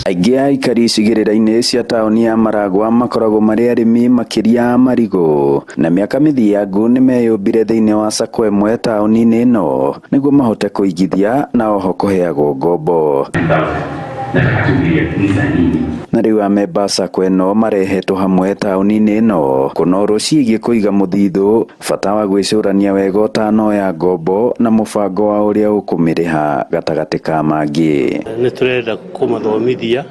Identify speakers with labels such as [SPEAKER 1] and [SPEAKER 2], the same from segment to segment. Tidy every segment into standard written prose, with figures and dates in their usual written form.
[SPEAKER 1] Aingĩ a aikari icigĩrĩra-inĩ cia taũni ya Maragua makoragwo marĩ arĩmi makĩria a marigũ, na mĩaka mĩthiangu nĩmeyũmbire thĩinĩ wa sacco ĩmwe taũni-inĩ ĩno nĩguo mahote kũigithia na oho kũheagwo ngombo. Na rĩu amemba a sacco ĩno marehetwo hamwe taũni-inĩ ĩno kũnorwo ciĩgiĩ kũiga mũthithũ, bata wa gwĩcũrania wega ũtanoya ngombo na mũbango wa ũrĩa ũkũmĩrĩha gatagatĩ ka mangĩ.
[SPEAKER 2] Nĩ tũrenda kũmathomithia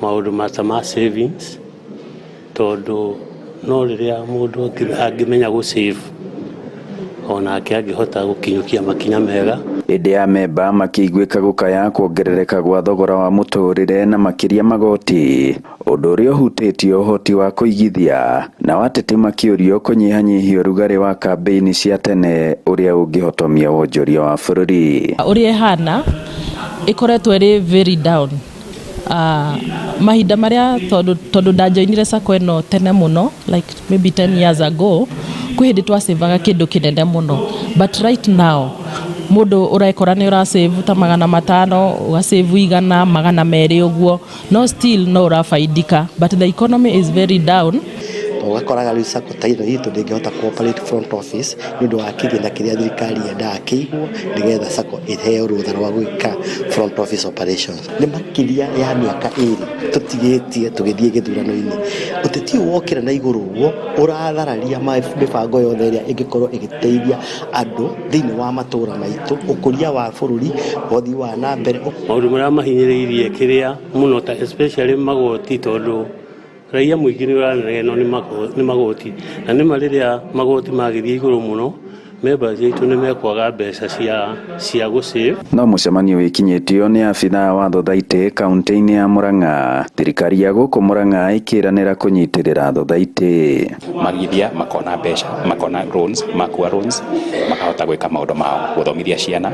[SPEAKER 2] maũndũ ta ma savings, tondũ no rĩrĩa mũndũ angĩmenya gũ save, onake angĩhota gũkinyũkia makinya mega.
[SPEAKER 1] Hĩndĩ ya memba makĩiguĩka gũkaya kuongerereka gwa thogora wa mũtũrĩre na makĩria magoti, ũndũ ũrĩa ũhutĩtie ũhoti wa kũigithia, na wateti makĩũrio kũnyihanyihia ũrugarĩ wa kambĩini cia tene ũrĩa ũngĩhotomia wonjoria wa bũrũri.
[SPEAKER 3] Ũrĩa ĩhana ĩkoretwo ĩrĩ very down mahinda marĩa tondũ ndanjoinire sacco ĩno tene mũno, like maybe 10 years ago, kwĩ hĩndĩ twasavaga kĩndũ kĩnene mũno, but right now mũndũ ũrekora nĩ ũrasave ta 500, ũgasave 100, 200 ũguo, no still no ũrafaidika, but the economy is very down.
[SPEAKER 4] Ũgakoraga rĩu sacco ta ĩno itũ ndĩngĩhota kũ operate front office nĩ ũndũ wa kĩgĩna kĩrĩa thirikari yendaga kĩigwo nĩgetha sacco ĩheo rũtha rwa gwĩka front office operations. Nĩ makĩria ya mĩaka 2 tũtigĩtie tũgĩthiĩ gĩthurano-inĩ. Ũteti ũyũ wokĩra na igũrũ ũguo ũrathararia mĩbango yothe ĩrĩa ĩngĩkorwo ĩgĩteithia andũ thĩinĩ wa matũra maitũ, ũkũria wa bũrũri, ũthii wa na mbere.
[SPEAKER 2] Maũndũ marĩa mahinyĩrĩirie kĩrĩa mũno ta especially magoti, tondũ raia mũingĩ nĩ ũranegenwo nĩ magoti, na nĩma rĩrĩa magoti magĩthiĩ igũrũ mũno, members aitũ nĩ mekwaga mbeca cia gũ save.
[SPEAKER 1] No mũcemanio wĩkinyĩtio nĩ abithaa wa thothaitĩ kaunti-inĩ ya Murang'a, thirikari ya gũkũ Murang'a ĩkĩranĩra kũnyitĩrĩra thothaitĩ.
[SPEAKER 5] Magithia makona mbeca, makona loans, makua loans makahota gwĩka maũndũ mao, gũthomithia ciana,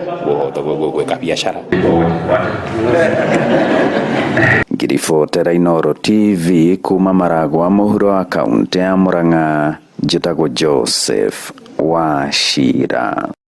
[SPEAKER 5] gwĩka biacara.
[SPEAKER 1] Ngiribotera Inooro TV kuma Maragwa mũhuro wa kaunti ya Murang'a, njĩtagwo Joseph Wachira.